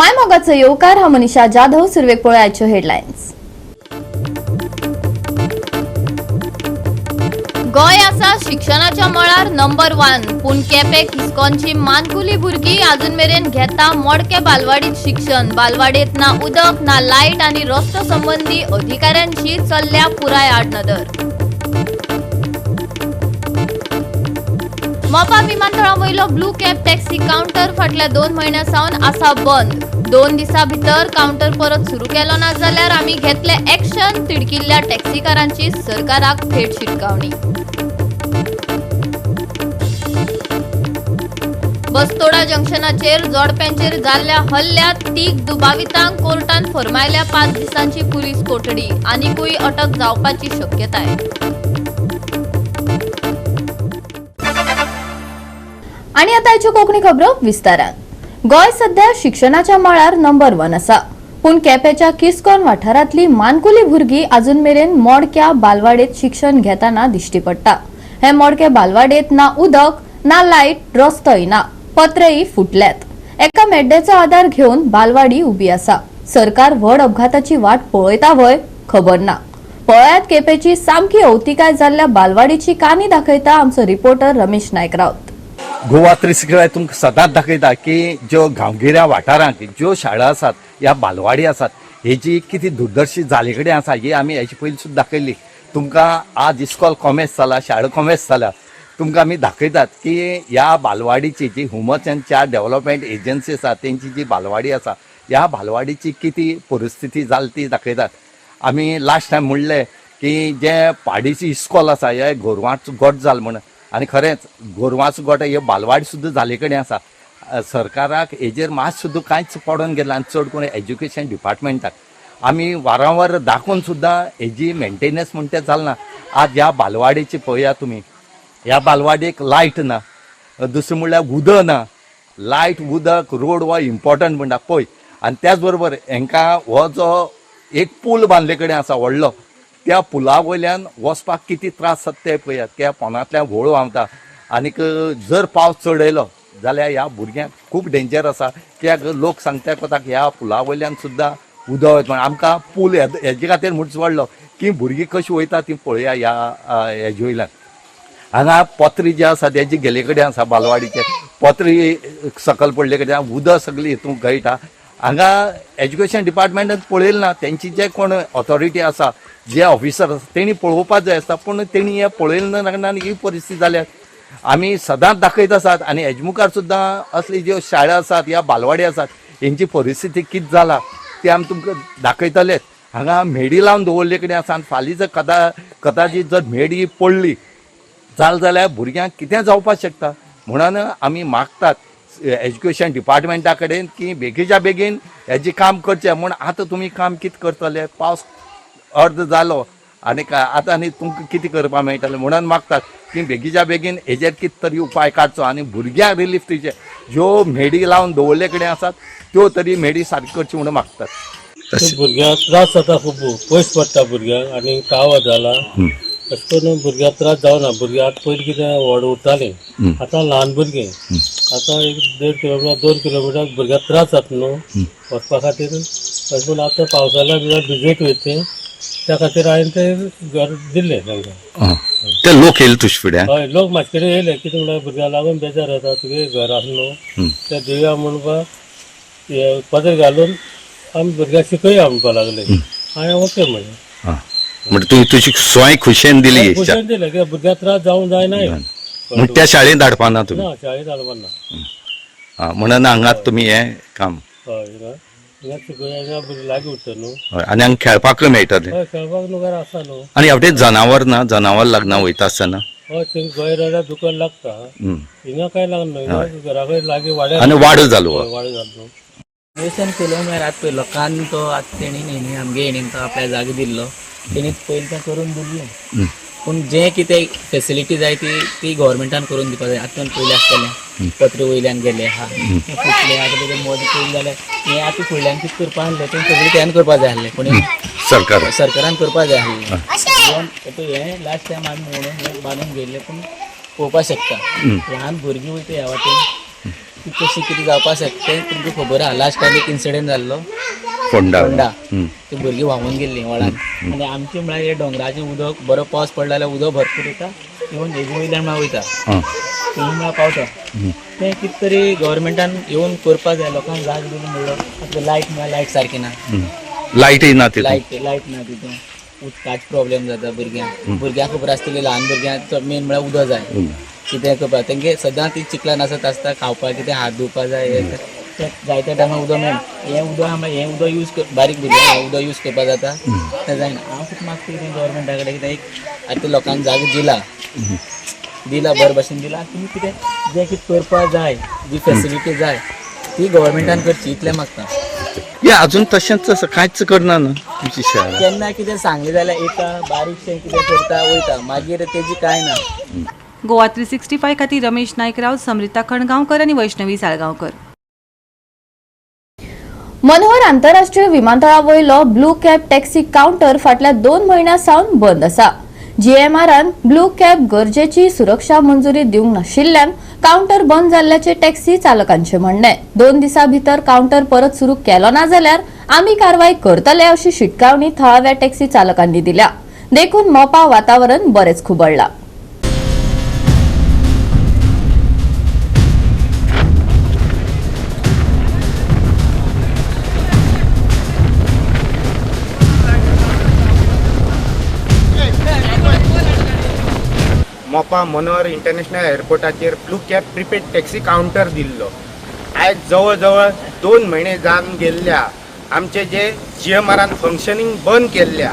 मायमोगाचो येवकार. हा मनीषा जाधव. सुरवेक पळोवया हेडलायन्स. गोंय आसा शिक्षणाच्या मळार नंबर 1, पूण केपें किस्कॉनची मानकुली भुरगीं अजून मेरेन घेता मोडके बालवाडीत शिक्षण. बालवाडीत ना उदक ना लायट आनी रस्तो संबंदी अधिकाऱ्यांची चल्ल्या पुराय आडनदर. मोपा विमानतळा वयलो ब्लू कॅब टॅक्सी कावंटर फाटल्या 2 म्हयन्यां सावन आसा बंद. 2 दिसां भितर कावंटर परत सुरू केलो ना जाल्यार आमी घेतले एक्शन, तिडकिल्ल्या टॅक्सीकारांची सरकाराक थेट शिटकावणी. बस्तोडा जंक्शनाचेर जोडप्यांचेर जाल्ल्या हल्ल्यात 3 दुबावितांक कोर्टान फर्मायल्या 5 दिसांची पुलीस कोठडी. आनिकूय अटक जावपाची शक्यताय. आणि आता आयच्यो कोंकणी खबरो विस्तारान. गोंय सध्या शिक्षणाच्या मळार नंबर 1 आसा, पूण केपेंच्या किस्कॉन वाठारांतली मानकुली भुरगीं अजून मेरेन मोडक्या बालवाडीत शिक्षण घेतना दिश्टी पडटा. हे मोडके बालवाडीत ना उदक ना लायट, रस्तोय ना, पत्रेय फुटल्यात. एका मेड्ड्याचो आदार घेवन बालवाडी उबी आसा. सरकार व्हड अपघाताची वाट पळयता व्हय खबर ना. पळयात केपेंची सामकी अवतिकाय जाल्ल्या बालवाडीची काणी दाखयता आमचो रिपोर्टर रमेश नायक राऊत. गोवा 360 तुमकां सदांच दाखयता की ज्यो गांवगिऱ्या वाठारांत ज्यो शाळा आसात या बालवाडी आसात हेजी कितें दुर्दर्शी जाले कडेन आसा ही आमी हेचे पयलीं सुद्दां दाखयल्ली. तुमकां आज इस्कॉल कॉमेस जाला, शाळा कॉमेस जाल्या, तुमकां आमी दाखयतात की ह्या बालवाडीची जी human and child development agency आसा तेंची जी बालवाडी आसा ह्या बालवाडीची कितें परिस्थिती जाली ती दाखयतात. आमी लास्ट टायम म्हणलें की जें पाडीची इस्कॉल आसा हे गोरवांचो गोठ जाल म्हण, आनी खरेंच गोरवांचो गोठ हे बालवाडी सुद्दां जाले कडेन आसा. सरकाराक हेजेर मात सुद्दां कांयच पडोन गेलें आनी चड करून एज्युकेशन डिपार्टमेंटाक आमी वारंवार दाखोवन सुद्दां हेजी मेंटेनन्स म्हण तें जालना. आज ह्या बालवाडीची पळया तुमी, ह्या बालवाडीक लायट ना, दुसरें म्हणल्यार उदक ना. लायट उदक रोड हो इम्पॉर्टंट म्हणटा पळय. आनी त्याच बरोबर हेंकां हो जो एक पूल बांदले कडेन आसा व्हडलो, त्या पुला वयल्यान वचपाक कितें त्रास जाता ते पळयात. त्या पोंदांतल्यान व्हळ व्हांवता आनीक जर पावस चड येयलो जाल्यार ह्या भुरग्यांक खूब डेंजर आसा. कित्याक लोक सांगता कोताक ह्या पुला वयल्यान सुद्दां उदक वयता म्हण. आमकां पूल हेजे खातीर म्हणून पडलो की भुरगीं कशीं वयता ती पळया. ह्या हेजे वयल्यान हांगा पत्री जे आसा तेजी गेले कडेन आसा, बालवाडीचे पत्री सकयल पडले कडेन उदक सगळें हितून गळटा. हांगा एज्युकेशन डिपार्टमेंटान पळयलें ना, तेंची जे कोण ऑथॉरिटी आसा जे ऑफिसर आसा तेणी पळोवपाक जाय आसता, पूण तेणी हें पळयलें ना आनी ही परिस्थिती जाल्या. आमी सदांच दाखयत आसात आनी हेजे मुखार सुद्दां असली ज्यो शाळा आसात या बालवाडी आसात हेंची परिस्थिती कितें जाला ती आमी तुमकां दाखयतलेच. हांगा म्हेडी लावन दवरले कडेन आसा आनी फाल्यां जर कदाचीत जर म्हेडी पडली जालें जाल्यार भुरग्यांक कितें जावपाक शकता. म्हणून आमी मागतात एज्युकेशन डिपार्टमेंटा कडेन की बेगीच्या बेगीन हेजें काम करचें. म्हूण आतां तुमी काम कितें करतले, पावस अर्द जालो आनी आतां आनी तुमकां कितें करपाक मेळटलें. म्हणून मागतात की बेगीच्या बेगीन हेजेर कितें तरी उपाय काडचो आनी भुरग्यांक रिलीफ दिवचें. ज्यो म्हेडी लावन दवरले कडेन आसात त्यो तरी म्हेडी सारकी करची म्हणून मागतात. भुरग्यांक त्रास जाता, खूब पयस पडटा भुरग्यांक आनी कावा जाला. अशें करून भुरग्यांक त्रास जावना. भुरगीं आतां पयलीं कितें व्हड उरतालीं, आतां ल्हान भुरगीं आतां 1-1.5 किलोमिटर 2 किलोमिटर भुरग्यांक त्रास जाता न्हू वचपा खातीर. अशें करून आतां पावसाळ्याक भिजत वयता, त्या खातीर हांवें तें घर दिल्लें तांकां. ते लोक येयले तुजे फुड्यान? हय, लोक म्हाजे कडेन येयले. कितें म्हणल्यार भुरग्यांक लागून बेजार जाता, तुगे घर आसा न्हू त्या दिवया म्हणपाक पदर घालून आमी भुरग्यांक शिकया म्हणपाक लागले. हांवें ओके म्हणलें. म्हणजे तुवें तुजी स्वय खुशयेन दिली? खुशयेन दिलें, कित्याक भुरग्यांक त्रास जावंक जायना. म्हण त्या शाळेंत धाडपा ना तुमी? ना, शाळेंत धाडपा ना. म्हणून हांगात तुमी हें काम. हय, हिंगा शिकया, हिंगा भुरगीं लागीं उरता न्हू. हय, आनी हांगा खेळपाकय मेळटलें. हय, खेळपाक न्हू घर आसा न्हू. आनी हेवटेन जनावर ना, जनावर लागना वयता आसतना? हय, थंय गोंय रड्यार दुकान लागता, हिंगा काय लागना, हिंगा घरा कडेन लागीं वाड्यार. आनी वाडो जालो. वाडो जालो न्हू. रिनोवेशन केलो म्हळ्यार आतां पळय लोकान तो आतां तेणी न्ही आमगे हेणीन तो आपल्या जागो दिल्लो, तेणी पयलीं तें करून दिल्लें. पूण जें कितें फेसिलिटी जाय ती ती गव्हर्मेंटान करून दिवपा जाय. आतां पयलें आसतलें पत्र वयल्यान गेले आहा, तें फुटलें. आतां तेजें मोद पयलें जाल्यार हें आतां फुडल्यान कितें करपा आहलें तें सगळें त्यान करपा जाय आहलें, कोणी सरकार सरकारान करपा जाय आहलें. आतां हें लास्ट टायम आमी म्हणून हें बांदून घेयल्लें, पूण पळोवपाक शकता ल्हान भुरगीं वयता ह्या वाटेन. कशी कितें जावपाक शकता तें तुमकां खबर आहा. लास्ट टायम एक इन्सिडंट जाल्लो फोंडा. फोंडा, ती भुरगीं व्हांवून गेल्लीं व्हळान. आनी आमचें म्हळ्यार हे दोंगराचें उदक, बरो पावस पडलो जाल्यार उदक भरपूर येता, येवन हेजे वयल्यान म्हळ्यार वयता, थंय म्हळ्यार पावता. तें कितें तरी गव्हर्मेंटान येवन करपाक जाय, लोकांक जाग दिली म्हणलो. आतां लायट म्हळ्यार लायट सारकी ना, लायटय ना तितून. लायट ना तितून, उदकाचो प्रॉब्लेम जाता भुरग्यांक. भुरग्यांक खबर आसतली, ल्हान भुरग्यांक मेन म्हळ्यार उदक जाय, कितें करपाक तेंगे सदां ती चिखलान आसत आसता, खावपाक कितें हात धुवपाक जाय, हें तें जायत्या टायमार उदक मेळना. हें उदक आहा हें उदक यूज बारीक भुरग्यांक हें उदक यूज करपाक जाता तें जायना. हांव कितें मागता कितें गव्हर्मेंटा कडेन कितें एक आतां लोकांक जागो दिला दिला बरे भशेन दिला, तुमी कितें जें कितें करपाक जाय, जी फेसिलिटी जाय ती गव्हर्मेंटान करची, इतलें मागता. हे अजून तशेंच आसा, कांयच करना न्हू तुमची शाळा. केन्ना कितें सांगलें जाल्यार येता, बारीकशें कितें करता वयता, मागीर तेजी कांय ना. गोवा 365 खातीर रमेश नायक राव, समृता खणगांवकर आनी वैष्णवी साळगांवकर. मनोहर आंतरराष्ट्रीय विमानतळा वयलो ब्लू कॅब टॅक्सी कावंटर फाटल्या 2 म्हयन्यां सावन बंद आसा. जीएमआरान ब्लू कॅब गरजेची सुरक्षा मंजुरी दिवंक नाशिल्ल्यान कावंटर बंद जाल्ल्याचे टॅक्सी चालकांचे म्हणणें. 2 दिसां भितर कावंटर परत सुरू केलो ना जाल्यार आमी कारवाय करतले अशी शिटकावणी थळाव्या टॅक्सी चालकांनी दिल्या. देखून मोपा वातावरण बरेच खुबळ्ळां. मोपा मनोहर इंटरनॅशनल एअरपोर्टाचेर blue cab prepaid taxi counter दिल्लो. आयज जवळ जवळ 2 म्हयने जावन गेल्ल्या आमचे जे जीएमआरान फंक्शनींग बंद केल्ल्या.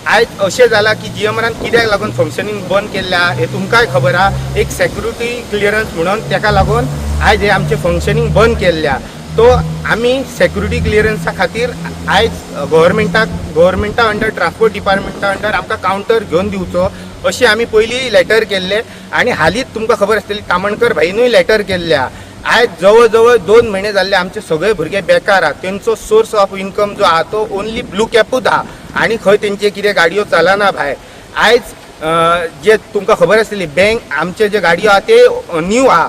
आयज अशें जालां की जीएमआरान कित्याक लागून फंक्शनींग बंद केल्ल्या हें तुमकांय खबर आहा. एक सेक्युरिटी क्लियरन्स म्हणून तेका लागून आयज हे आमचें फंक्शनींग बंद केल्ल्या. तो आमी सेक्युरिटी क्लियरन्सा खातीर आयज गव्हर्मेंटा अंडर, ट्रान्सपोर्ट डिपार्टमेंटा अंडर आमकां कावंटर घेवन दिवचो अशें आमी पयलीं लेटर केल्ले. आनी हालींच तुमकां खबर आसतली तामणकर भाईनूय लेटर केल्ल्या. आयज जवळ जवळ 2 म्हयने जाल्ले आमचे सगळे भुरगे बेकार आहा. तेंचो सोर्स ऑफ इन्कम जो आहा तो ओनली ब्लू कॅपूच आहा आनी खंय तेंचे कितें गाडयो चलना भायर. आयज जे तुमकां खबर आसतली बँक आमचे जे गाडयो आहा ते न्यू आहा,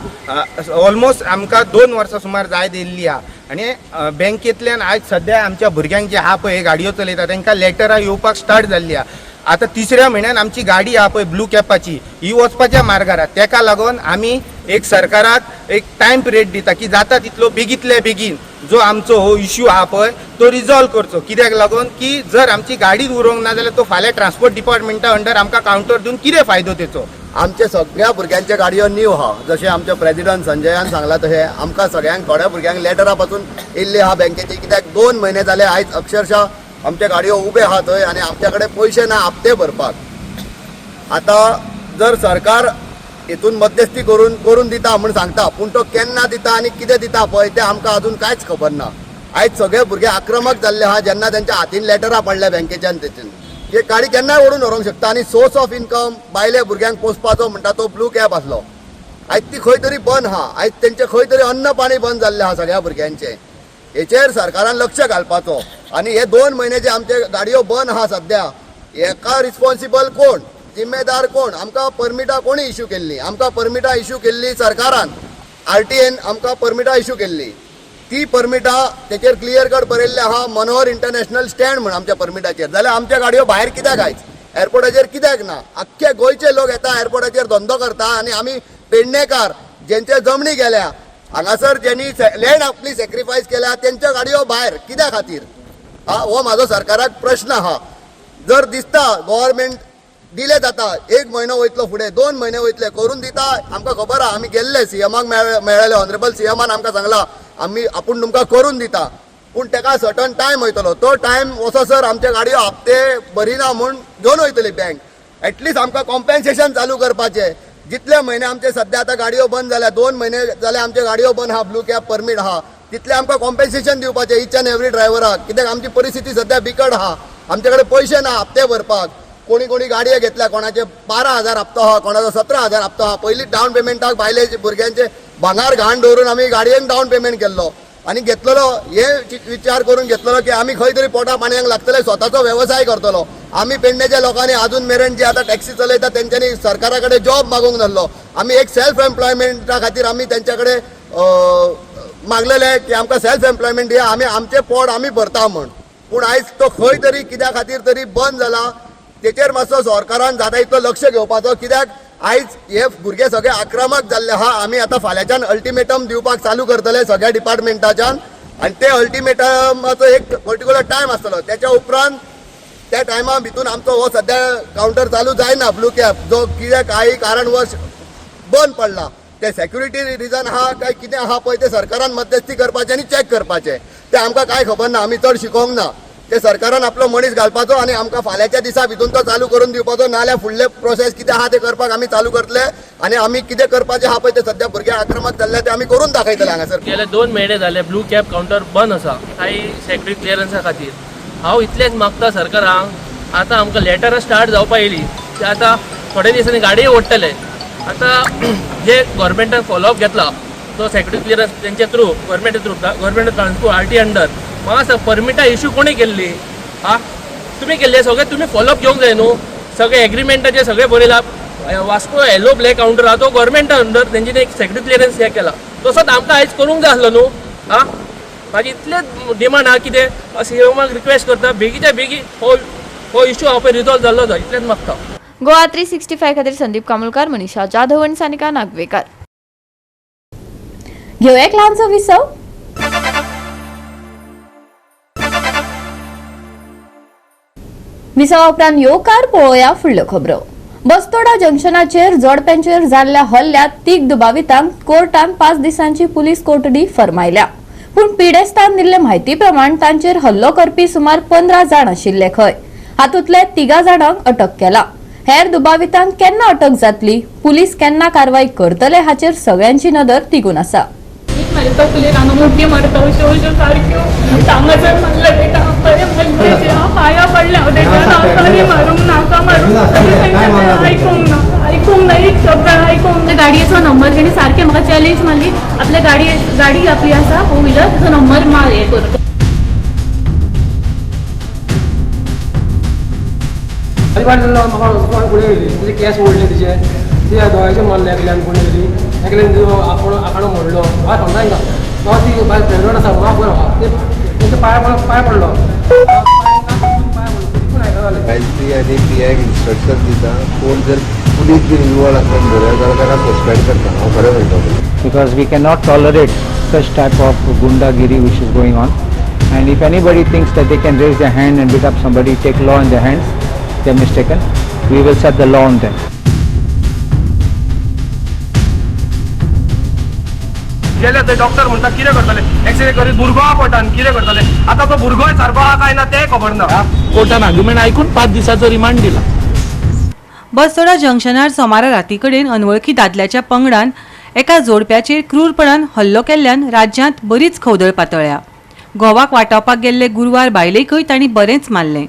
ऑलमोस्ट आमकां 2 वर्सां सुमार जायत येयल्ली आहा. आनी बँकेंतल्यान आयज सद्या आमच्या भुरग्यांक जे आहा पळय गाडयो चलयता तेंकां लेटरां येवपाक स्टार्ट जाल्ली आहा. आतां 3ऱ्या म्हयन्यान आमची गाडी आहा पळय ब्लू कॅपाची ही वचपाच्या मार्गार आहा. तेका लागून आमी एक सरकाराक एक टायम पिरियड दिता की जाता तितलो बेगींतल्या बेगीन जो आमचो हो इश्यू आहा पळय तो रिजॉल्व करचो. कित्याक लागून की जर आमची गाडीच उरोंक ना जाल्यार तो फाल्यां ट्रान्सपोर्ट डिपार्टमेंटा अंडर आमकां कावंटर दिवन कितें फायदो तेचो. आमचे सगळ्या भुरग्यांचे गाडयो न्यू आहा. जशें आमच्या प्रेजिडंट संजयान सांगलां तशें आमकां सगळ्यांक थोड्या भुरग्यांक लेटरां पासून येयल्ली आहा बँकेची. कित्याक 2 म्हयने जाले आयज अक्षरशः आमच्या गाडयो उबे आहा थंय आनी आमच्या कडेन पयशे ना हप्ते भरपाक. आतां जर सरकार हितून मध्यस्थी करून करून दिता म्हूण सांगता, पूण तो केन्ना दिता आनी कितें दिता पळय तें आमकां अजून कांयच खबर ना. आयज सगळे भुरगे आक्रमक जाल्ले आहा जेन्ना तेंच्या हातीन लेटरां पडल्या बँकेच्यान. तेतून ही गाडी केन्नाय ओडून व्हरूंक शकता. आनी सोर्स ऑफ इन्कम बायले भुरग्यांक पोसपाचो म्हणटा तो ब्लू कॅब आसलो. आयज ती खंय तरी बंद आहा. आयज तेंचें खंय तरी अन्न पाणी बंद जाल्लें आहा सगळ्या भुरग्यांचें. हेचेर सरकारान लक्ष घालपाचो. आनी हे 2 म्हयने जे आमचे गाडयो बंद आहा सद्या, हेका रिस्पॉन्सिबल कोण, जिम्मेदार कोण? आमकां परमिटां कोणी इश्यू केल्ली? आमकां परमिटां इश्यू केल्ली सरकारान, आरटीएन आमकां परमिटां इश्यू केल्ली. ती परमिटां तेचेर क्लियर कट बरयल्लें आहा मनोहर इंटरनॅशनल स्टँड म्हूण आमच्या परमिटाचेर. जाल्यार आमच्या गाडयो भायर कित्याक आयज एअरपोर्टाचेर कित्याक ना? आख्खे गोंयचे लोक येता एअरपोर्टाचेर धंदो करता आनी आमी पेडणेकार जेंचे जमणी गेल्या हांगासर, ज्यांनी लँड आपली सॅक्रिफायस केल्या तेंच्यो गाडयो भायर कित्या खातीर? हा हो म्हाजो सरकाराक प्रश्न आहा. जर दिसता गव्हर्मेंट डिले जाता, 1 म्हयनो वयतलो फुडें, 2 म्हयने वयतले, करून दिता आमकां खबर आहा. आमी गेल्ले सीएमाक मेळ्ळेले, ऑनरेबल सीएमान आमकां सांगला आमी आपूण तुमकां करून दिता, पूण तेका सर्टन टायम वयतलो. तो टायम वचसर आमच्या गाडयो हप्ते भरिना म्हूण घेवन वयतली बँक. एटलिस्ट आमकां कॉम्पेन्सेशन चालू करपाचें. जितले म्हयने आमचे सद्या आतां गाडयो बंद जाल्या, 2 म्हयने जाले आमच्यो गाडयो बंद आहा, ब्लू कॅब परमीट आहा, तितले आमकां कॉम्पेन्सेशन दिवपाचें इच एन्ड एवरी ड्रायव्हराक. कित्याक आमची परिस्थिती सद्या बिकट आहा, आमचे कडेन पयशे ना हप्ते भरपाक. कोणी कोणी गाडयो घेतल्या, कोणाचे 12,000 हप्तो आहा, कोणाचो 17,000 हप्तो आहा. पयलीं डावन पेमेंटाक बायले भुरग्यांचे भांगार घाण दवरून आमी गाडयेक डावन पेमेंट केल्लो आनी घेतलेलो. हे विचार करून घेतलेलो की आमी खंय तरी पोटा पाणयाक लागतले, स्वताचो वेवसाय करतलो. आमी पेडणेच्या लोकांनी अजून मेरेन जे आतां टॅक्सी चलयता तेंच्यांनी सरकारा कडेन जॉब मागूंक नासलो. आमी एक सेल्फ एम्प्लॉयमेंटा खातीर आमी तेंच्या कडेन मागलेले की आमकां सेल्फ एम्प्लॉयमेंट दिया, आमी आमचें पोट आमी भरता म्हण. पूण आयज तो खंय तरी कित्या खातीर तरी बंद जाला. तेचेर मातसो सरकारान जाता इतलो लक्ष घेवपाचो, कित्याक आयज हे भुरगे सगळे आक्रमक जाल्ले आहा. आमी आतां फाल्यांच्यान अल्टिमेटम दिवपाक चालू करतले सगळ्या डिपार्टमेंटाच्यान, आनी ते अल्टिमेटमाचो एक पर्टिक्युलर टायम आसतलो. त्याच्या उपरांत त्या टायमा भितून आमचो हो सद्या कावंटर चालू जायना. ब्लू कॅब जो कित्याक काही कारणवश बंद पडला, ते सेक्युरिटी रिजन आहा काय कितें आहा पळय ते सरकारान मध्यस्थी करपाचें आनी चॅक करपाचें. तें आमकां कांय खबर ना, आमी चड शिकोंक ना. ते सरकारान आपलो मनीस घालपाचो आनी आमकां फाल्यांच्या दिसा भितून तो चालू करून दिवपाचो, नाल्यार फुडले प्रोसेस कितें आहा ते करपाक आमी चालू करतले आनी आमी कितें करपाचें आहा पळय ते सद्या भुरगे आक्रमक जाल्ले ते आमी करून दाखयतले हांगासर. गेले 2 म्हयने जाले ब्लू कॅब कावंटर बंद आसा काही सेक्युरिटी क्लियरन्सा खातीर. हांव इतलेंच मागता सरकाराक, आतां आमकां लेटरां स्टार्ट जावपा येयली ते आतां थोड्या दिसांनी गाडये ओडटले. आतां जे गव्हर्मेंटान फॉलोअप घेतला तो सेक्युरिटी क्लियरन्स तेंच्या through, गव्हर्मेंटा through, government transport RT under, म्हाका सांग परमिटां इशू कोणी केल्ली? आ तुमी केल्ले सगळे, तुमी फॉलोअप घेवंक जाय न्हू. सगळे एग्रीमेंटाचे सगळे बरयला. वास्को येलो ब्लॅक कावंटर आहा तो गव्हर्मेंटा अंडर तेंच्यानी एक सेक्युरिटी क्लियरन्स हे केला, तसोच आमकां आयज करूंक जाय आसलो न्हू. आ म्हाजी इतलेच डिमांड आहा कितें सीएमाक रिक्वेस्ट करता बेगीच्या बेगी हो इशू हांव पळय रिजॉल्व जाल्लो जाय, इतलेंच मागता. गोवा 365 खातीर संदीप कामुलकार, मनीषा जाधव आनी सानिका नागवेकर. घेवया एक ल्हानसो विसव. विसवा उपरांत येवकार पळोवया फुडल्यो खबरो. बस्तोडा जंक्शनाचेर जोडप्यांचेर जाल्ल्या हल्ल्यात तीग दुबावितांक कोर्टान 5 दिसांची पुलीस कोठडी फर्मायल्या. पूण पिडेस्तान दिल्ले म्हायती प्रमाण तांचेर हल्लो करपी सुमार 15 जाण आशिल्ले खंय. हातूंतले 3 जाणांक अटक केला. हेर दुबावितांक केन्ना अटक जातली, पुलीस केन्ना कारवाय करतले हाचेर सगळ्यांची नदर तिगून आसा. म्हाजे तकलेर हांगा मुठी मारता अश्यो अश्यो सारक्यो हांगासर मारलें तेका, बरें मारलें, हांव पांयां पडलें हांव तेज्यान, हांव सॉरी मारूंक नाका मारूंक नाका, आयकूंक ना, आयकूंक ना, एक शब्द आयकूंक ना. गाडयेचो नंबर तेणी सारकें म्हाका चॅलेंज मारली, आपल्या गाडी आपली आसा फोर व्हिलर, तेजो नंबर मार हें कर. म्हाका फुडें येयली, तिचे केंस ओडले, तिचे ते दोळ्याचे मारले एकल्यान, कोणी तरी एकल्यान तिजो आखाडो मोडलो. म्हाका सांगता तांकां म्हाका ती बायल प्रेगनंट आसा, म्हाका बरो आहा ते तेंच्या पांय पडलो, पूण आयकना जालें. एस पी आनी पी आयक इन्स्ट्रक्शन दिता, कोण जर पुलीस बी इनवॉल्व आसत धरत जाल्यार ताका सस्पेंड करता. हांव खरें म्हणटा. Because we cannot tolerate such type of gundagiri which is going on, and if anybody thinks that they can raise their hand and beat up somebody, take law in their hands, they are mistaken. We will set the law on them. गेले थंय doctor म्हणटा कितें करतले, x-ray करीत भुरगो आहा पोटान, कितें करतले आतां? तो भुरगोय सारको आहा काय ना तें खबर ना. कोर्टान आर्ग्युमेंट आयकून 5 दिसाचो रिमांड दिला. बसतोडा जंक्शनार सोमारा राती कडेन अनवळखी दादल्याच्या पंगडान एका जोडप्याचेर क्रूरपणान हल्लो केल्ल्यान राज्यांत बरीच खवदळ पातळ्ळ्या. घोवाक वाटावपाक गेल्ले गुरवार बायलेकय तांणी बरेंच मारलें.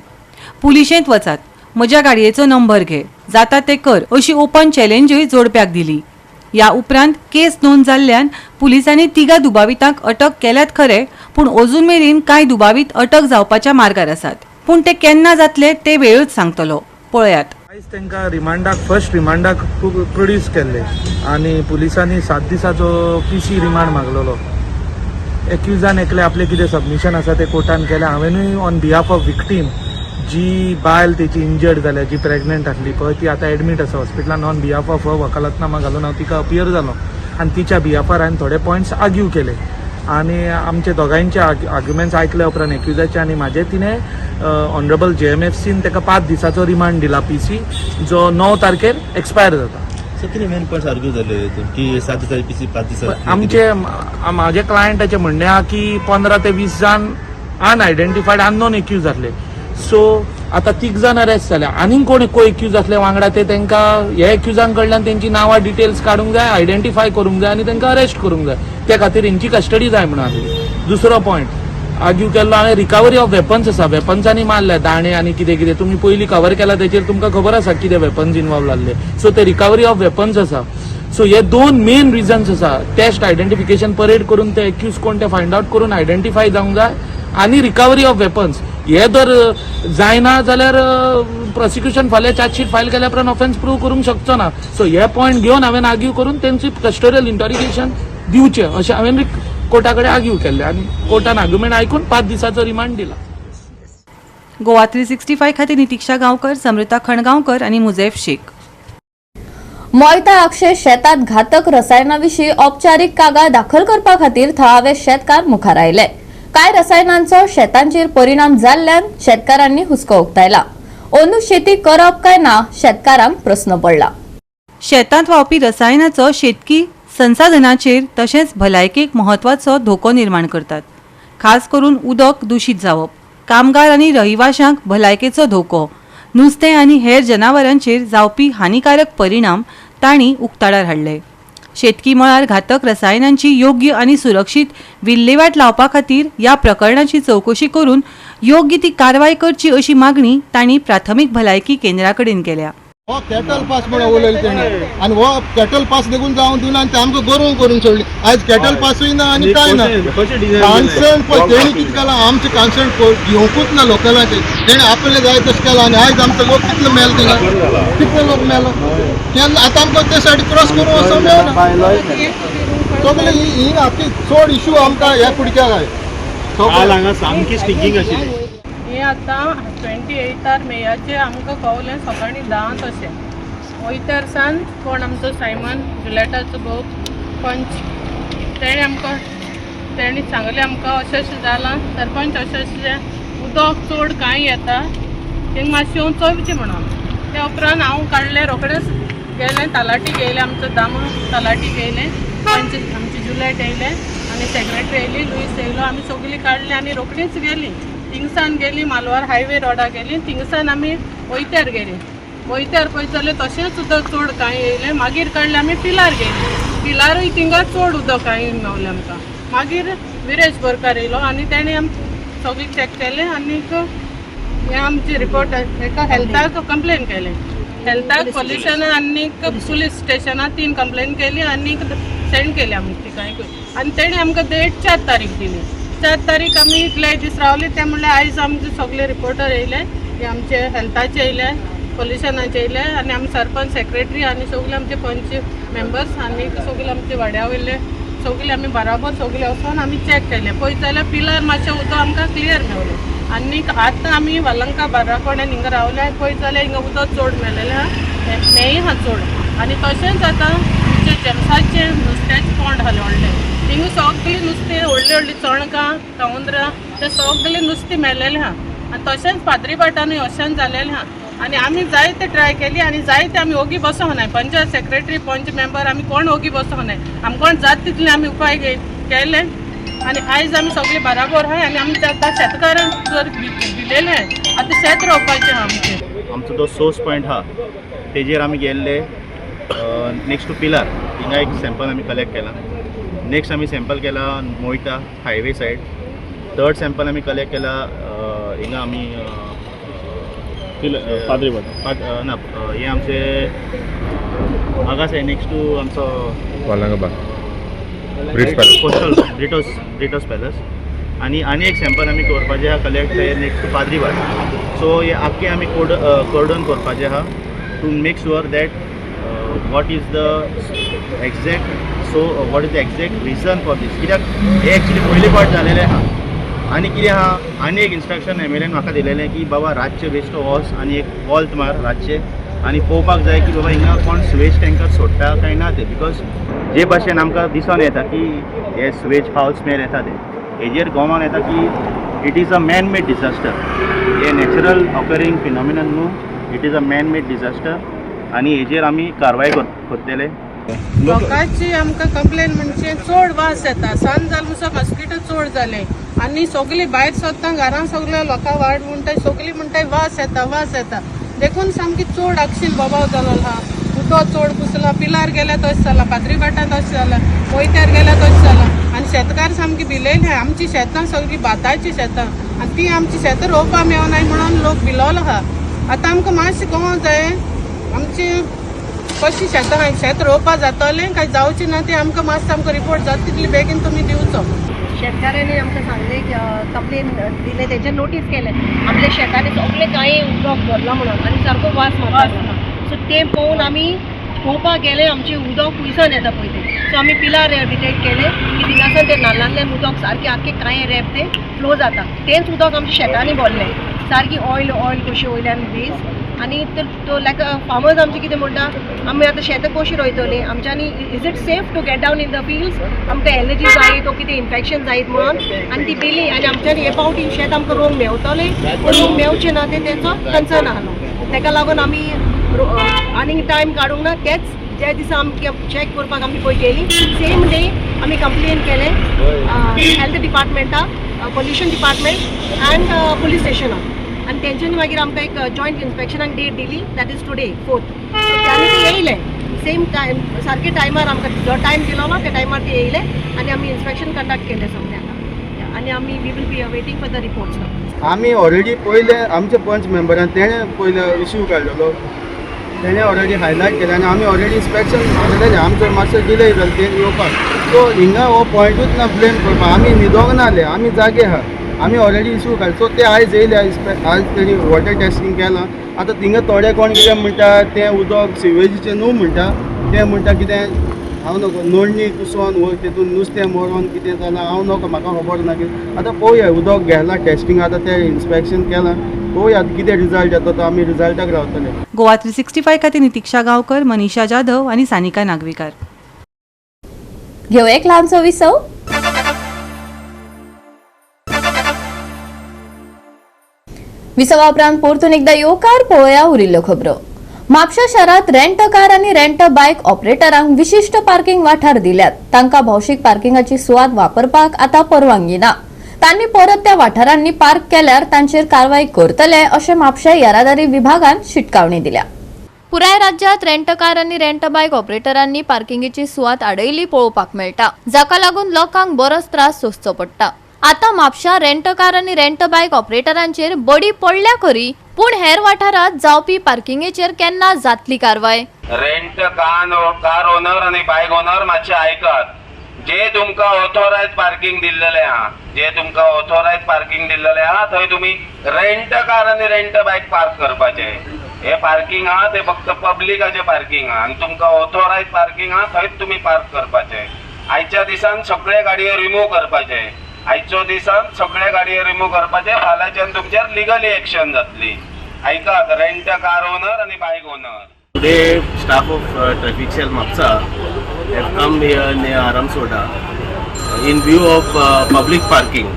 पुलिशेंत वचात, म्हज्या गाडयेचो नंबर घे, जाता ते कर अशी ओपन चॅलेंजूय जोडप्याक दिली. ह्या उपरांत केस नोंद जाल्ल्यान पुलिसांनी 3 दुबावितांक अटक केल्यात खरे, पूण अजून मेरेन कांय दुबावीत अटक जावपाच्या मार्गार आसात. पूण ते केन्ना जातले ते वेळूच सांगतलो. पळयात. आयज तांकां रिमांडाक, फर्स्ट रिमांडाक प्रोड्यूस केल्ले आनी पुलिसांनी 7 दिसाचो पीसी रिमांड मागलेलो. एक्युजान एकले आपलें कितें सबमिशन आसा तें कोर्टान केलें. हांवेंनूय ऑन बिहाफ ऑफ विक्टीम, जी बायल तेची इंजर्ड जाल्या, जी प्रेग्नंट आसली पळय, ती आतां एडमीट आसा हॉस्पिटलान, ऑन बिहाफ ऑफ वकालतनामा घालून हांव तिका अपियर जालो आनी तिच्या बिहाफार हांवें थोडे पॉयंट्स आर्ग्यू केले आनी आमचे दोगांयचे आर्ग्युमेंट्स आयकल्या उपरांत एक्युजाचे आनी म्हाजे, तिणें ऑनरेबल JMFCन ताका 5 दिसाचो रिमांड दिला पीसी, जो 9 तारखेर एक्सपायर जाता. सो कितें मेन पॉयंट्स आर्ग्यू जाले की 7 दिसाची पीसी 5 दिसाची? आमचे म्हाजे क्लायंटाचें म्हणणें आहा की 15 ते 20 जाण अनआयडेंटिफायड अननोन एक्यूज जातले. सो आतां 3 जाण अरेस्ट जाल्या, आनीक कोण को एक्यूज आसले वांगडा ते तांकां हे एक्युजां कडल्यान तेंची नांवां डिटेल्स काडूंक जाय, आयडेंटिफाय करूंक जाय आनी तांकां अरेस्ट करूंक जाय. त्या खातीर हेंची कस्टडी जाय म्हणून आसली. दुसरो पॉयंट आर्ग्यू केल्लो हांवें, रिकवरी ऑफ वेपन्स आसा. वेपन्सांनी मारले दाणे आनी कितें कितें तुमी पयलीं कवर केला तेचेर तुमकां खबर आसा कितें वेपन्स इनवॉल्व जाल्ले. सो ते रिकवरी ऑफ वेपन्स आसा. सो हे 2 मेन रिजन्स आसा. टेस्ट आयडेंटिफिकेशन परेड करून ते एक्यूज कोण ते फायंड आउट करून आयडेंटिफाय जावंक जाय आनी रिकवरी ऑफ वेपन्स. हे जर जायना जाल्यार प्रोसिक्युशन फाल्यां चार्जशीट फायल केल्या उपरांत ऑफेन्स प्रूव करूंक शकचो ना. सो हे पॉयंट घेवन हांवें आर्ग्यू करून तेंची कस्टोडियल इंटरिगेशन दिवचें अशें हांवें कोर्टा कडेन आर्ग्यू केल्लें आनी कोर्टान आर्ग्युमेंट आयकून 5 दिसाचो रिमांड दिला. गोवा 365 खातीर नितिक्षा गांवकर, समृता खणगांवकर आनी मुजैफ शेख. मोयता आक्षे शेतात घातक रसायनाविशीं औपचारीक कागाळ दाखल करपा खातीर थळावे शेतकार मुखार आयले. कांय रसायनांचो शेतांचेर परिणाम जाल्ल्यान शेतकारांनी हुस्को उक्तायला. अंदू शेती करप काय ना शेतकारांक प्रस्न पडला. शेतांत व्हांवपी रसायनाचो शेतकी संसाधनाचेर तशेंच भलायकेक म्हत्वाचो धोको निर्माण करतात. खास करून उदक दुशीत जावप, कामगार आनी रहिवाशांक भलायकेचो धोको, नुस्तें आनी हेर जनावरांचेर जावपी हानिकारक परिणाम तांणी उक्ताडार हाडले. शेतकी मळार घातक रसायनांची योग्य आनी सुरक्षीत विल्हेवाट लावपा खातीर ह्या प्रकरणाची चवकशी करून योग्य ती कारवाय करची अशी मागणी तांणी प्राथमीक भलायकी केंद्रा कडेन केल्या. हो कॅटल पास म्हणून उलयले तेणे आनी हो कॅटल पास देखून जावन दिवन आनी ते आमकां गरोवंक करून सोडली. आयज कॅटल पासूय ना आनी कांय ना. कॉन्सर्न पळय तेणी कितें केलां, आमचें कॉन्सर्न घेवंकूच ना लोकलाचें. तेणें आपलें जाय तशें केलां आनी आयज आमचो लोक कितलो मेलो थिंगा, कितलो लोक मेलो केन्ना. आतां आमकां ते सायड क्रॉस करूं वचोंक मेळना. सगळे ही आतां चड इशू आमकां ह्या कुडक्याक आयज हांगा सामकी स्टिकींग आशिल्ली. हे आतां 28 मेयाचे आमकां कवलें सकाळीं 10 तशें वयतार सान कोण आमचो सायमन जुलेटाचो घोव पंच तेणें आमकां तेणी सांगलें आमकां अशें अशें जालां सरपंच अशें अशें उदक चड कांय येता थिंग मातशें येवन चोवचें म्हणून. त्या उपरांत हांव काडलें रोखडेंच गेलें तलाटी येयलें आमचो दामू तलाटी येयलें पंच आमची जुलेट येयलें आनी सेक्रेटरी येयली लुईस येयलो आमी सगळीं काडलें आनी रोखडीच गेलीं. थिंगसान गेली मालवार हायवे रोडा गेली थिंगसान आमी वयत्यार गेली. वयत्यार पळयत जाल्यार तशेंच उदक चड कांय येयलें. मागीर काडलें आमी पिलार गेली. पिलारूय थिंगा चड उदक कांय मेवलें आमकां. मागीर विरेश बोरकार येयलो आनी तेणें आमकां सगळें चॅक केलें आनीक हें आमची रिपोर्ट एका हेल्थाक कंप्लेन केलें. हेल्थाक पोल्युशन आनीक पुलीस स्टेशनाक 3 कंप्लेन केली आनीक सेंड केली आमी तिका. आनी तेणें आमकां डेट 4 तारीख दिली. 4 तारीख आमी इतले दीस रावले ते म्हणल्यार आयज आमचे सगळे रिपोर्टर येयले हे आमचे हेल्थाचे येयले पोल्युशनाचे येयले आनी आमी सरपंच सेक्रेटरी आनी सगळे आमचे पंच मेंबर्स आनी सगळे आमचे वाड्या वयले सगळे आमी बराबर सगळे वचोन आमी चॅक केले. पळयत जाल्यार पिलार मातशें उदक आमकां क्लियर मेवलें आनीक आतां आमी वालंका बार्राकोड्यान हिंगा रावले पळयत जाल्यार हिंगा उदक चड मेळलेलें आहा मेय आहा चड. आनी तशेंच आतां आमचे जेम्साचें नुस्त्याचें पोंड आसलें व्हडलें हिंगा सगळीं नुस्तें व्हडलीं व्हडलीं चणकां कावंदरां ते सगळीं नुस्तें मेलेलें आहा. आनी तशेंच पाद्री भाटानूय अशेंच जालेलें आहा. आनी आमी जायते ट्राय केली आनी जायते आमी ओगी बसोंक नाय. पंचायत सेक्रेटरी पंच मेंबर आमी कोण ओगी बसोंक नाय. आमी कोण जाता तितले आमी उपाय केले आनी आयज आमी सगळीं बराबर आहाय आनी आमी आतां शेतकारांक जर दिलेलें आतां शेत रोवपाचें आहा आमचें. आमचो जो सोर्स पॉयंट आहा तेजेर आमी गेल्ले नेक्स्ट टू पिलार थिंगा एक सॅम्पल आमी कलेक्ट केलां. नेक्स्ट आमी सॅम्पल केला Moita highway side. Third sample आमी कलेक्ट केला हिंगा आमी पाद्रीभाट ना हे आमचे हांगा नेक्स्ट टू आमचो कोस्टल ब्रिटोस पॅलस आनी आनी एक सॅम्पल आमी करपाचें आहा कलेक्ट नेक्स्ट टू पाद्रीभाट. सो हे आख्खे आमी कोर्डन करपाचें आहा to make sure that what is the exact so what is the exact reason for this. कित्याक हे एक्चुली पयले पावट जालेलें आहा आनी कितें आहा आनी एक इन्स्ट्रक्शन एम एल एन म्हाका दिलेलें की बाबा रातचें बेश्टो वच आनी एक वॉल्त मार रातचें आनी पळोवपाक जाय की बाबा हिंगा कोण सुवेज टँकर सोडटा काय ना ते. Because जे भाशेन आमकां दिसून येता की हे सुवेज फावल स्मेल येता ते हेजेर गोवान येता की it is a man made disaster. हे नॅचरल ऑकरिंग फिनॉमिनन न्हू, it is a man made disaster आनी हेजेर आमी कारवाय करतले. लोकांची आमकां कंप्लेन म्हणजे चड वास येता. सांज जाल म्हणसर मॉस्किटो चड जाले आनी सगळीं भायर सरता घरां सगळ्या लोकां वाड म्हणटाय सगळीं म्हणटाय वास येता वास येता. देखून सामकी चड आक्षीन बोबाव जालो आहा. उदक चड कुसला पिलार गेल्या तशें जालां पाद्री भाटांत तशें जालां वयत्यार गेल्या तशें जालां आनी शेतकार सामकी भिलेले. आमची शेतां सगळीं भाताचीं शेतां आनी ती आमची शेतां रोवपा मेळनाय म्हणून लोक भिलोलो आहा. आतां आमकां मातशें कळोंक जाय आमची कशी शेतां शेत रोवपा जातलें काय जावचें ना तें आमकां मातसो आमकां रिपोर्ट जाता तितली बेगीन तुमी दिवचो. शेतकाऱ्यांनी आमकां सांगलें कंप्लेन दिले तेंचे नोटीस केलें आपल्या शेतांनी सगळें कांय उदक भरलां म्हणून आनी सारको वास मारता. सो तें पळोवन आमी पळोवपाक गेलें आमचें उदक कुयसान येता पळय तें. सो आमी पिलार डिटेक्ट केलें की थिंगासान तें नाल्लांतल्यान उदक सारकें आख्खें कांय रेप तें फ्लो जाता. तेंच उदक आमच्या शेतांनी भरलें, सारकी ऑयल ऑयल कशी वयल्यान बेज. आनी तो लायक फार्मर्स आमचे कितें म्हणटा, आमी आतां शेतां कशीं रोयतलीं आमच्यांनी, is it safe to get down in the fields, आमकां एलर्जी जायत वो कितें इन्फेक्शन जायत म्हणून. आनी ती बेली आनी आमच्यांनी हे फावटी शेत आमकां रोवंक मेवतलें पूण रोवंक मेवचें ना तें तेंचो कन्सर्न आहलो. तेका लागून आमी आनीक टायम काडूंक ना. तेच ज्या दिसा आमकां चॅक करपाक आमी पळय गेली सेम डे आमी कंप्लेन केलें हेल्थ डिपार्टमेंटाक, पोल्युशन डिपार्टमेंट अँड पुलीस स्टेशनाक. आनी तेंच्यांनी मागीर आमकां एक जॉयंट इन्स्पेक्शनाक डेट दिली, that is today 4th. आनी ते येयले सेम टायम, सारके टायमार आमकां जो टायम दिलो ना त्या टायमार ते येयले आनी आमी इन्स्पेक्शन कंडक्ट केलें सगळें आतां. आनी आमी we will be waiting for the reports. आमी ऑलरेडी पयले आमचे पंच मेंबरान तेणें पयले इश्यू काडलेलो, तेणें ऑलरेडी हायलायट केलें आनी आमी ऑलरेडी इन्स्पेक्शन मागलेलें. आमचो मातसो डिले जालो ते येवपाक. सो हिंगा हो पॉयंटूच ना ब्लेम करपाक. आमी न्हिदोंक नाले, आमी जागे आहा, आमी ऑलरेडी इश्यू काडले. सो ते आयज येयले, आयज तेणी वॉटर टेस्टींग केलां. आतां थिंगा थोडे कोण कितें म्हणटा तें उदक सिवेजीचें न्हू म्हणटा, तें म्हणटा कितें हांव नको नोडणी कुसोन वो तितून नुस्तें मरोन कितें जालां हांव नको, म्हाका खबर ना कितें. आतां पळोवया उदक घेतलां टेस्टींग, आतां तें इन्स्पेक्शन केलां, पळोवया आतां कितें रिजल्ट येता तो आमी रिजल्टाक रावतले. गोवा 365 खातीर नितिक्षा गांवकर, मनीषा जाधव आनी सानिका नागवेकार. घेऊ एक ल्हानसो विसव. विसवा उपरांत परतून एकदा येवकार. पळोवया उरिल्ल्यो खबरो. म्हापशा शारांत रेंट कार आनी रेंट बायक ऑपरेटरांक विशिश्ट पार्किंग वाठार दिल्यात. तांकां भौशीक पार्किंगाची सुवात वापरपाक आतां परवानगी ना. तांणी परत त्या वाठारांनी पार्क केल्यार तांचेर कारवाय करतले अशें म्हापशा येरादारी विभागान शिटकावणी दिल्या. पुराय राज्यांत रेंट कार आनी रेंट बायक ऑपरेटरांनी पार्किंगेची सुवात आडयली पळोवपाक मेळटा, जाका लागून लोकांक बरोच त्रास सोंसचो पडटा. आतां म्हापशा रेंट कार आनी रेंट बायक ऑपरेटरांचेर बडी पडल्या खरी, पूण हेर वाठारांत जावपी पार्किंगेचेर केन्ना जातली कारवाय? रेंट कार ओनर आनी बायक ओनर मातशे आयकात. जे तुमकां ऑथोरायज पार्किंग दिल्लेलें आहा, जे तुमकां ऑथोरायज पार्किंग दिल्लेलें आहा थंय तुमी रेंट कार आनी रेंट बायक पार्क करपाचें. हे पार्किंग आहा ते फक्त पब्लिकाचें पार्किंग आहा आनी तुमकां ऑथोरायज पार्किंग आहा थंयच तुमी पार्क करपाचें. आयच्या दिसान सगळे गाडयो रिमूव करपाचे. आयच्या दिसान सगळे गाडयो रिमूव करपाचे, फाल्यांच्यान तुमचेर लिगली एक्शन जातली. आयकात रेंट कार ओनर आनी बायक owner. Today, staff of Traffic Cell Mapsa have come here near Aramsoda in view of public parking,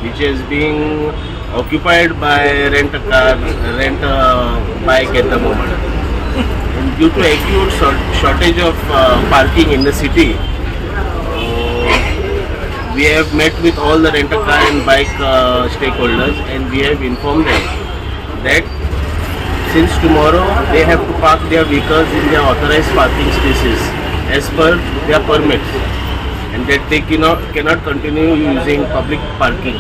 which is being occupied by rent a car, rent a bike at the moment. And due to acute shortage of parking in the city, we have met with all the rent a car and bike stakeholders, and we have informed them that since tomorrow they have to park their vehicles in their authorized parking spaces as per their permits, and that they cannot continue using public parking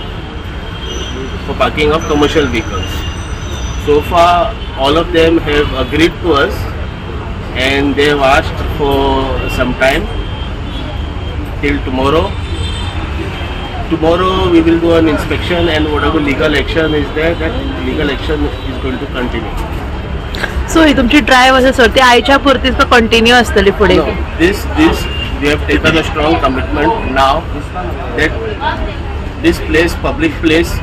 for parking of commercial vehicles. So far all of them have agreed to us and they have asked for some time till tomorrow. Tomorrow we will do an inspection and whatever legal action is there, that legal action is going to continue. So ही तुमची drive आसा sir, ती आयच्या पुरतीच continue आसतली फुडें? No, this we have taken a strong commitment now that this place, public place,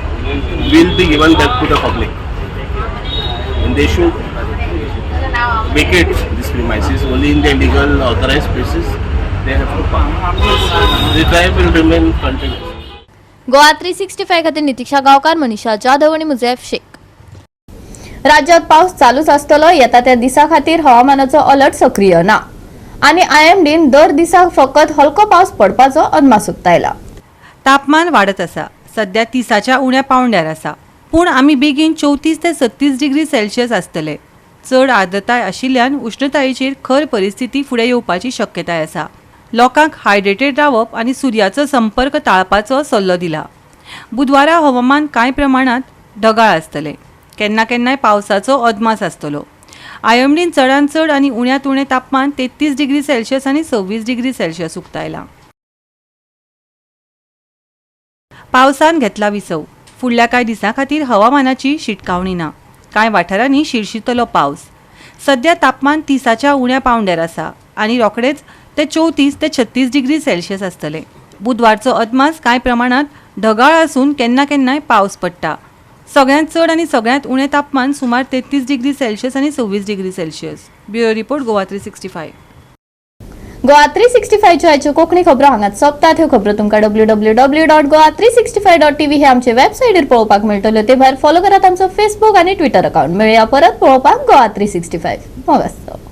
will be given back to the public, and they should vacate this premises. Only in their legal authorized places they have to park. The drive will remain continuous. Goa 365 खातीर नितिक्षा गांवकार, मनीषा जाधव आनी मुझेफ शेख. राज्यात पावस चालूच आसतलो. येता त्या दिसा खातीर हवामानाचो अलर्ट सक्रीय ना आनी आयएमडीन दर दिसा फकत हलको पावस पडपाचो अदमास उक्तायला. तापमान वाडत आसा. सध्या 30च्या उण्या पावंड्यार आसा, पूण आमी बेगीन 34 ते 36 डिग्री सेल्सियस आसतले. चड आर्द्रताय आशिल्ल्यान उश्णतायेचेर खर परिस्थिती फुडें येवपाची शक्यताय आसा. लोकांक हायड्रेटेड रावप आनी सुर्याचो संपर्क टाळपाचो सल्लो दिला. बुधवारा हवामान कांय प्रमाणांत ढगाळ आसतलें. केन्ना केन्नाय पावसाचो अदमास आसतलो. आयएमडीन चडांत चड आनी उण्यांत उणें तापमान 33 डिग्री सेल्सियस आनी 26 डिग्री सेल्सियस उक्तायलां. पावसान घेतला विसव. फुडल्या कांय दिसां खातीर हवामानाची शिटकावणी ना. कांय वाठारांनी शिरशिरतलो पावस. सध्या तापमान 30च्या उण्या पावंड्यार आसा आनी रोखडेच ते 34 ते 36 डिग्री सेल्सियस आसतले. बुधवारचो अदमास कांय प्रमाणात ढगाळ आसून केन्ना केन्नाय पावस पडटा. सगळ्यांत चड आनी सगळ्यांत उणें तापमान सुमार 33 डिग्री सेल्सियस आनी 26 degree Celsius. Bureau report, Goa 365. Goa 365च्यो आयच्यो कोंकणी खबरो हांगात सोंपतात. ह्यो खबरो तुमकां www.goa365.tv हे आमचे वेबसायटीर पळोवपाक मेळटल्यो. ते भायर फॉलो करात आमचो फेसबूक आनी ट्विटर अकाउंट. मेळया परत पळोवपाक गोवा 365. मोगास्तो.